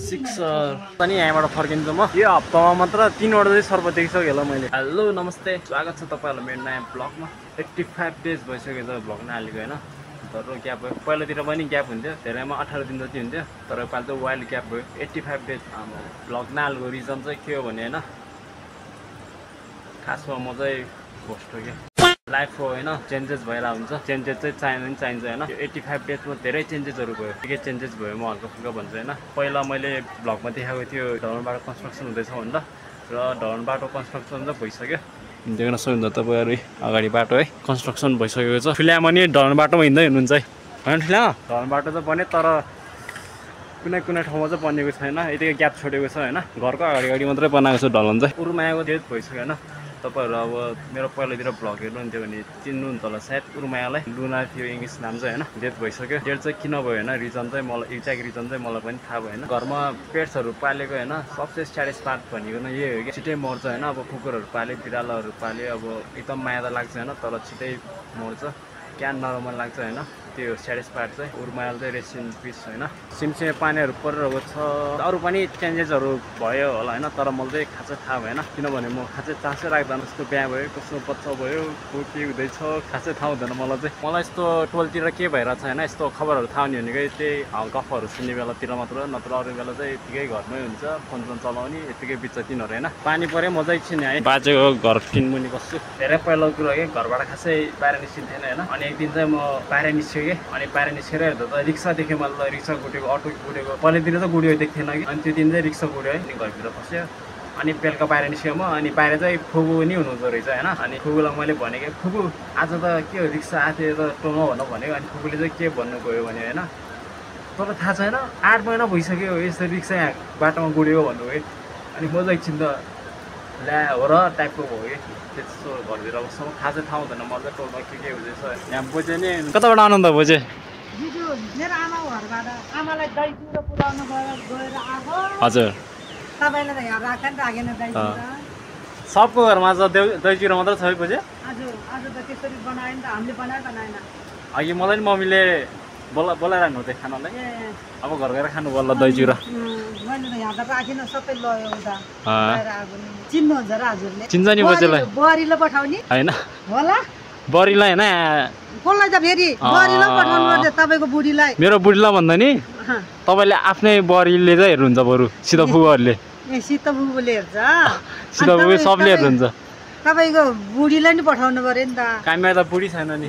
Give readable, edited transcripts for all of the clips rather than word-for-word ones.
Sixer पनि यहाँबाट फर्किन्छु म यो हप्तामा मात्र 3 वटा चाहिँ सर्प देखिसकेँ होला मैले। हेलो नमस्ते, स्वागत छ तपाईँहरूलाई मेरो नयाँ ब्लगमा। 85 डेज भइसक्यो त ब्लग नहालेको होइन। तर ग्याप भयो, पहिलातिर पनि ग्याप हुन्थ्यो, धेरैमा 18 दिन जति हुन्थ्यो, तर योपालि त वाइल्ड ग्याप भयो। 85 डेज ब्लग नहालेको रिजन चाहिँ के हो भने होइन, खासमा म चाहिँ होस्ट हो कि लाइफ हो होइन, चेन्जेस भएर हुन्छ। चेन्जेस चाहिँ चाहिन्छ होइन। 85 डेजमा धेरै चेन्जेसहरू भयो, के चेन्जेस भयो म हल्का फुल्का भन्छु होइन। पहिला मैले ब्लगमा देखाएको थियो ढलान बाटो कन्स्ट्रक्सन हुँदैछ भनेर, र ढलान बाटो कन्स्ट्रक्सन चाहिँ भइसक्यो। देख्न सक्नुहुन्छ तपाईँहरू अगाडि बाटो है कन्स्ट्रक्सन भइसकेको छ। फिल्यामा नि ढलान बाटोमा हिँड्दै हुनुहुन्छ है होइन। फिल्यामा ढलान बाटो चाहिँ बन्यो, तर कुनै कुनै ठाउँमा चाहिँ बनिएको छैन, यतिकै ग्याप छोडेको छ होइन। घरको अगाडि मात्रै बनाएको छ ढलान चाहिँ। उर्मायाको डेट भइसक्यो होइन। तपाईँहरू अब मेरो पहिलातिर भ्लग हेर्नुहुन्थ्यो भने चिन्नुहुन्छ होला सायद उर्मायालाई। लुना थियो इङ्ग्लिस नाम चाहिँ होइन। डेथ भइसक्यो। डेथ चाहिँ किन भयो होइन, रिजन चाहिँ मलाई एक्ज्याक्ट रिजन चाहिँ मलाई पनि थाहा भएन। घरमा पेट्सहरू पालेको होइन, सबसे स्याडेस्ट पार्ट भनेको न यही हो कि छिटै मर्छ होइन। अब कुकुरहरू पाले, बिरालोहरू पाले, अब एकदम माया त लाग्छ होइन, तर छिटै मर्छ, क्या नर्मल लाग्छ होइन। त्यो स्याडेस्ट पार्ट चाहिँ उर्मायाल चाहिँ रेस्ट इन पिस होइन। सिमसिमे पानीहरू परिरहेको छ, अरू पनि चेन्जेसहरू भयो होला होइन, तर मलाई चाहिँ खासै थाहा भएन। किनभने म खासै चासै राख्दैन कस्तो बिहा भयो, कस्तो बच्चा भयो, को के हुँदैछ खासै थाहा हुँदैन मलाई चाहिँ। मलाई यस्तो टोलतिर के भइरहेको छ होइन, यस्तो खबरहरू थाहा हुने भनेकै त्यही गफहरू सुन्ने बेलातिर मात्र, नत्र अरू बेला चाहिँ यतिकै घरमै हुन्छ, फोन चलाउने यतिकै बिच तिनीहरू होइन। पानी पऱ्यो म चाहिँ एकछिन है बाजेको घर टिनमुनि बस्छु। धेरै पहिलो कुरो कि घरबाट खासै बाहिर निस्किन्थेन होइन। अनि एक दिन चाहिँ म बाहिर निस्केँ, अनि बाहिर निस्केर हेर्दा त रिक्सा देखेँ मैले। रिक्सा गुडेको, अटो गुडेको, पहिलातिर त गुडियो देख्थेन कि, अनि त्यो दिन चाहिँ रिक्सा गुड्यो है। अनि घरभित्र पस्यो, अनि बेलुका बाहिर निस्क्यो म। अनि बाहिर चाहिँ फुगु नि हुनुहुँदो रहेछ होइन। अनि फुगुलाई मैले भनेको फुगु आज त के हो रिक्सा आएको त टोलमा भनौँ भनेको। अनि फुगुले चाहिँ के भन्नु गयो भने होइन, तर थाहा छैन 8 महिना भइसक्यो यस्तो रिक्सा यहाँ बाटोमा गुडेको भन्नुभयो। अनि म चाहिँ एकछिन त ल्या हो र टाइपको भयो कि, त्यस्तो घरतिर बस्छ थाहा चाहिँ थाहा हुँदैन मलाई टोलमा के हुँदैछ। यहाँ बोजे नि कताबाट आउनु त बोजे? मेरो आमा घरबाट आमालाई दही चिउरा पुऱ्याउनु गएर आएको। हजुर, तपाईँलाई त यहाँ राखेन दही चिउरा। सबको घरमा छ दही चिउरा मात्र छ है बोजे? हजुर, आज त त्यसरी बनायो नि त, हामीले बनाएन। अघि मलाई नि मम्मीले बोलाइरहनु हुँदै खानालाई, अब घर गएर खानु पर्ला दही चिउरा। मैले त यहाँ त राखिनँ, सबै लयो उता लिएर आएको नि। चिन्नुहुन्छ र हजुरले? चिन्छ नि बोजेलाई? बुहारीलाई पठाउने होइन होला, बरीलाई होइन, कसलाई त फेरि बुहारीलाई पठाउनु पर्छ तपाईँको बुढीलाई। मेरो बुढीलाई भन्दा नि तपाईँले आफ्नै बरीले चाहिँ हेर्नुहुन्छ बरु, सिधा फुगहरूले। ए सित बुबुले हेर्छ, सिधा फुगु सबले हेर्नुहुन्छ। तपाईँको बुढीलाई नि पठाउनु पर्यो नि त। काममा त बुढी छैन नि,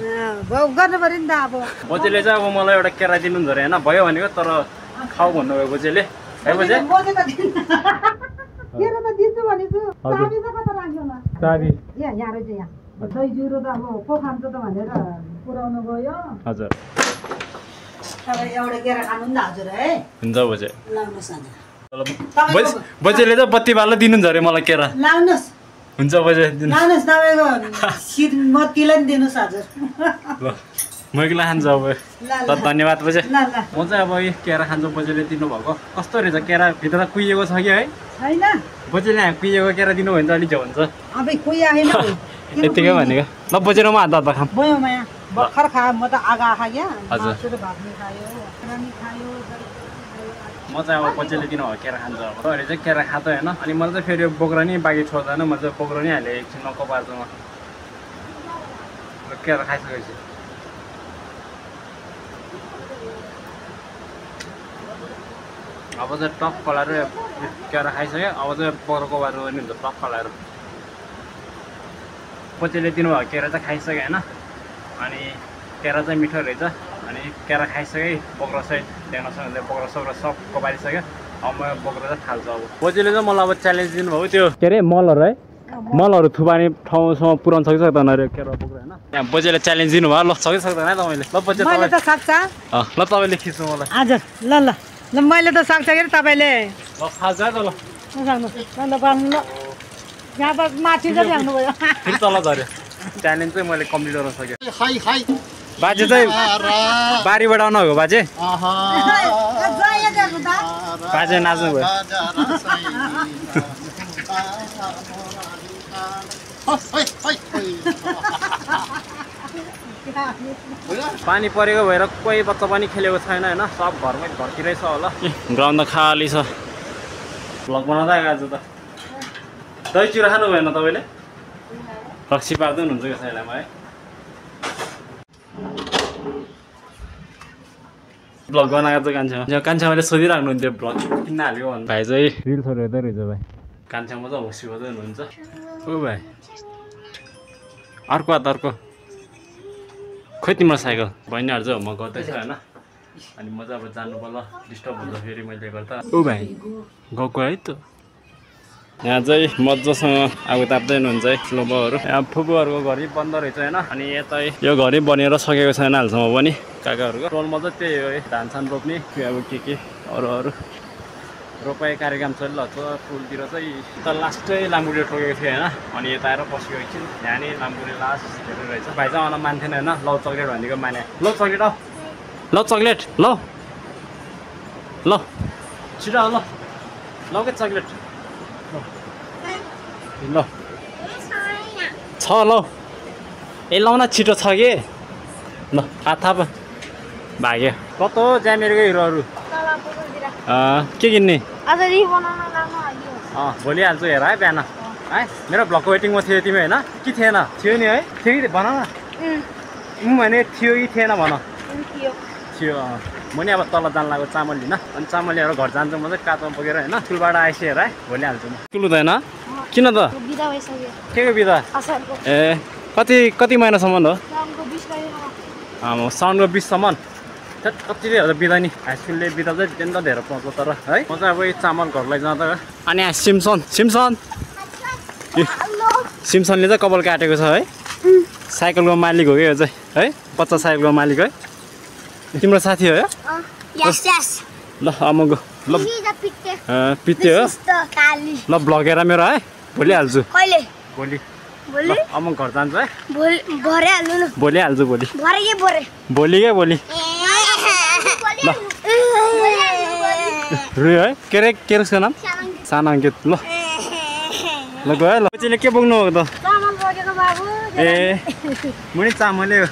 गर्नु पर्यो नि त। अब बोजेले चाहिँ अब मलाई एउटा केरा दिनुहुन्छ अरे होइन, भयो भनेको, तर खाऊ भन्नुभयो बोजेले है बोजे? केरा त दिन्छु भनेछु, चाबी त कता राख्यो होला? चाबी यहाँ रहेछ, यहाँ दही जिरो त अब को खान्छ त भनेर पुऱ्याउनु गयो। हजुर, तपाईँ एउटा केरा खानु नि त हजुर है? हुन्छ बोजे। लाउनुहोस् हजुर, बोजेले त बत्ती बाल्न दिनुहुन्छ अरे मलाई केरा। लाउनुहोस् हुन्छ बोजे, लाउनुहोस्, तपाईँको श्रीमतीलाई नि दिनुहोस् हजुर। ल म एक्लै खान्छु अब। ल धन्यवाद बोजे। ल ल, म चाहिँ अब यो केरा खान्छु, बोजेले दिनुभएको। कस्तो रहेछ केरा, भित्र कुहिएको छ कि है? छैन, बोजेले यहाँ कुहिएको केरा दिनुभयो भने चाहिँ अलिक जो हुन्छ। अब कोही आएन यतिकै भनेको। ल बोजेर म हात हात खाऊँ। बयोमा यहाँ भर्खर खायो, म त आगा खा क्या। हजुर, भात खायो, रानी खायो। म चाहिँ अब बोजेले दिनुभएको केरा खान्छु अब। अहिले चाहिँ केरा खाँदै होइन। अनि मैले चाहिँ फेरि यो बोक्रा नि बाँकी छोड्दैन, म चाहिँ बोक्रा नि हालेँ एकछिनमा कपार्छु म। केरा खाइसकेपछि अब चाहिँ टक कलाएर केरा खाइसक्यो। अब चाहिँ बोक्राको बाटो पनि हुन्छ टक कलाएर। बोजेले दिनुभएको केरा चाहिँ खाइसक्यो होइन। अनि केरा चाहिँ मिठो रहेछ। अनि केरा खाइसकेँ, बोक्रा सहित देख्न सक्नुहुन्छ बोक्रा सोक्रा सब कपारिसक्यो। अब म बोक्रा चाहिँ थाल्छु अब। बोजेले चाहिँ मलाई अब च्यालेन्ज दिनुभयो त्यो के अरे मलहरू है, मलहरू थुपार्ने ठाउँसम्म पुऱ्याउनु सक्छ सक्दैन अरे केरा बोक्रा होइन। यहाँ बोजेले च्यालेन्ज दिनुभयो। ल सक्दै सक्दैन है तपाईँले? ल बोजे मैले त सक्छ। ल तपाईँले खिच्नु मलाई। हजुर, ल ल ल, मैले त सक्छ कि तपाईँले ल खान्छ है त। ल सक्नु ल, यहाँबाट माथि चाहिँ ल्याउनु भयो। फेरि तल झऱ्यो। च्यालेन्ज चाहिँ मैले कम्प्लिट गर्न सकेँ। बाजे चाहिँ बारीबाट आउनुभएको बाजे? बाजे नाच्नु भयो। पानी परेको भएर कोही बच्चा पनि खेलेको छैन हैन, सब घरमै घरतिरै छ होला। ग्राउन्ड त खाली छ। भ्लग बनाउँदा आज त दही चिउरा खानु भएन तपाईँले रक्सी पार्दै हुनुहुन्छ कसैलामा है भ्लग बनाएको छ कान्छामाले सोधिराख्नुहुन्थ्यो भ्लग किन हाल्यो भन्नु भाइ चाहिँ रिल्सहरू हेर्दै रहेछ भाइ कान्छामा चाहिँ होसी हुँदै हुनुहुन्छ ओ भाइ अर्को खोइ तिम्रो साइकल बहिनीहरू चाहिँ म गर्दैछ होइन अनि म चाहिँ अब जानु पर्ला डिस्टर्ब हुन्छ फेरि मैले गर्दा ओ भाइ गएको है त यहाँ चाहिँ मजासँग आगो ताप्दै हुनुहुन्छ है लोबोहरू यहाँ फुपूहरूको घरि बन्द रहेछ होइन अनि यता यो घरि बनेर सकेको छैन हालसम्म पनि काकाहरूको टोलमा चाहिँ त्यही हो है धान सान रोप्ने अब के अरू रोपाइ कार्यक्रम चलिरहेको छ टोलतिर चाहिँ त लास्टै लाम्बुले ठोकेको थियो होइन अनि यता आएर बसेको एकछिन यहाँ नि लाम्बुले लास्ट हेरेर रहेछ भाइ चाहिँ आउन मान्थेन होइन लौ चक्लेट भनेको माने लौ चक्लेट आऊ ल चक्लेट ल छिटो आऊ ल के चक्लेट ल छ ल ए लाउन छिटो छ कि ल थाप भाग्यो कतो ज्यामेरको हिरोहरू के किन्ने भोलि हाल्छु हेर है बिहान है मेरो भ्लगको वेटिङमा थियो तिमी होइन कि थिएन थियो नि है थियो कि भन न भने थियो कि थिएन भन थियो म नि अब तल जान लाग्यो चामल लिन अनि चामल लिएर घर जान्छु म चाहिँ काँचमा बोकेर होइन स्कुलबाट आएपछि हेर है भोलि हाल्छु म स्कुल हुँदैन किन त के को बिदा ए कति महिनासम्म हो साउनको 20सम्म कति धेरै बिदा नि हाई स्कुलले बिदा चाहिँ त्यहाँ त धेरै पाउँछ तर है म चाहिँ अब चामल घर लैजाँदा अनि सिमसनले चाहिँ कपाल काटेको छ है साइकलको मालिक हो कि यो चाहिँ है बच्चा साइकलको मालिक है तिम्रो साथी हो ल अमको ल पित्ते हो ल भ्लग हेर मेरो है भोलि हाल्छु भोलि अमक घर जान्छु है भोलि हाल्छु भोलि ल रुयो है के अरे उसको नाम सानो अङ्कित ल गयो है ल बच्चीले के बोक्नु हो त ए मुनि चामलै हो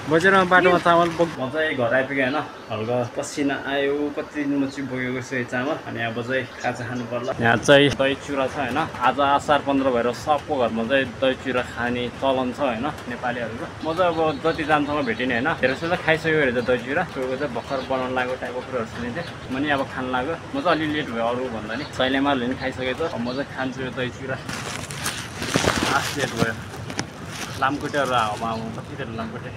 बजारमा बाटोमा चामल बोक म चाहिँ घर आइपुगेँ होइन हल्का पसिना आयो कति दिन म चाहिँ बोकेको छु यो चामल अनि अब चाहिँ खाजा खानु पर्ला यहाँ चाहिँ दही चिउरा छ होइन आज असार 15 भएर सबको घरमा चाहिँ दही चिउरा खाने चलन छ होइन नेपालीहरूको म चाहिँ अब जति जानसँग भेटिने होइन धेरै जस्तो खाइसक्यो अरे दही चिउरा त्यो चाहिँ भर्खर बनाउनु लागेको टाइपको कुरोहरू सुनिन्थेँ म नि अब खानु लाग्यो म चाहिँ अलि लेट भयो अरू भन्दा नि सैलेमाले पनि खाइसकेको छ म चाहिँ खान्छु यो दही चिउरा लास्ट लेट भयो लामखुट्टेहरू हावामा कति धेरै लामखुट्टे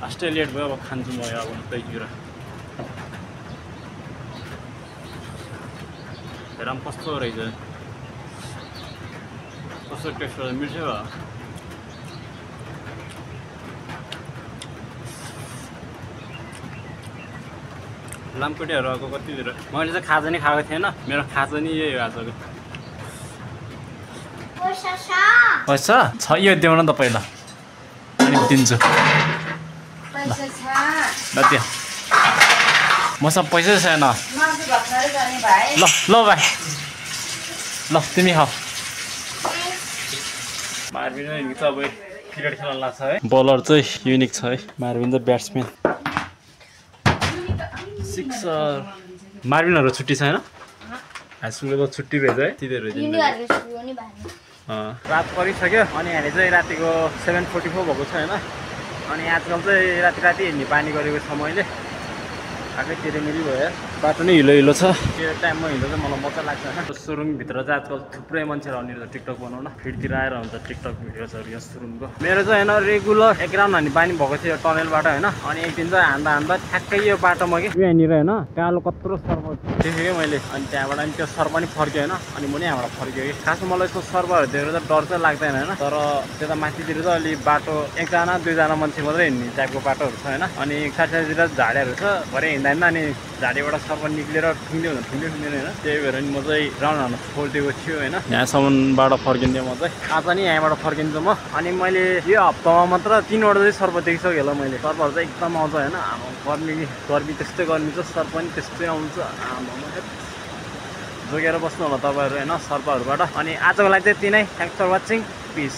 लास्टै लेट भयो अब खान्छु म अब दही चिउरा हेर कस्तो रहेछ कस्तो टेस्ट गर्दा मिठो भयो लामखुट्टेहरू आएको कति धेरै मैले चाहिँ खाजा नि खाएको थिएन मेरो खाजा नि यही हो आजको पैसा छ यो देऊ न त पहिला अनि दिन्छु ल त्यो मसँग पैसा छैन ल भाइ ल तिमी खाऊ मार्भिन त अब क्रिकेट खेल्न लाग्छ है बलर चाहिँ युनिक छ है मार्भिन चाहिँ ब्याट्सम्यान सिक्सर मार्भिनहरू छुट्टी छैन हाई स्कुलको त छुट्टी रहेछ है तिनीहरू रात परिसक्यो अनि यहाँले चाहिँ रातिको 7:44 भएको छ होइन अनि आजकल चाहिँ राति हिँड्ने बानी गरेको छ मैले आएकै तेरेमेरी भयो बाटो नै हिलो छ त्यो टाइममा हिँड्दा चाहिँ मलाई मजा लाग्छ होइन सुरुङभित्र चाहिँ आजकल थुप्रै मान्छेहरू आउने रहेछ टिकटक बनाउन फिडतिर आएर हुन्छ टिकटक भिडियोजहरू यहाँ सुरुङको मेरो चाहिँ होइन रेगुलर एक राउन्ड हान्ने बानी भएको थियो टनलबाट होइन अनि एक दिन चाहिँ हान्दा ठ्याक्कै यो बाटोमा कि यहाँनिर होइन कालो कत्रो सर्प देखेँ कि मैले अनि त्यहाँबाट अनि त्यो सर्प पनि फर्क्यो होइन अनि म नि यहाँबाट फर्क्यो कि खासमा मलाई यस्तो सर्पहरू देखेर चाहिँ डर चाहिँ लाग्दैन होइन तर त्यता माथितिर चाहिँ अलि बाटो एकजना दुईजना मान्छे मात्रै हिँड्ने टाइपको बाटोहरू छ होइन अनि साइडतिर झाडीहरू छ भरे हिँड्दैन अनि झाडीबाट सर्प निक्लेर ठुङ्ग्यो होइन त्यही भएर नि म चाहिँ राउन्ड हान्न छोडिदिएको थियो होइन यहाँसम्मबाट फर्किन्थेँ म चाहिँ आज नि यहाँबाट फर्किन्छु म अनि मैले यो हप्तामा मात्र 3वटा चाहिँ सर्प देखिसकेँ होला मैले सर्पहरू चाहिँ एकदम आउँछ होइन गर्मी त्यस्तै गर्मी छ सर्प पनि त्यस्तै आउँछ जोगेर बस्नु होला तपाईँहरू होइन सर्पहरूबाट अनि आजको लागि चाहिँ यति नै थ्याङ्क्स फर वाचिङ पिस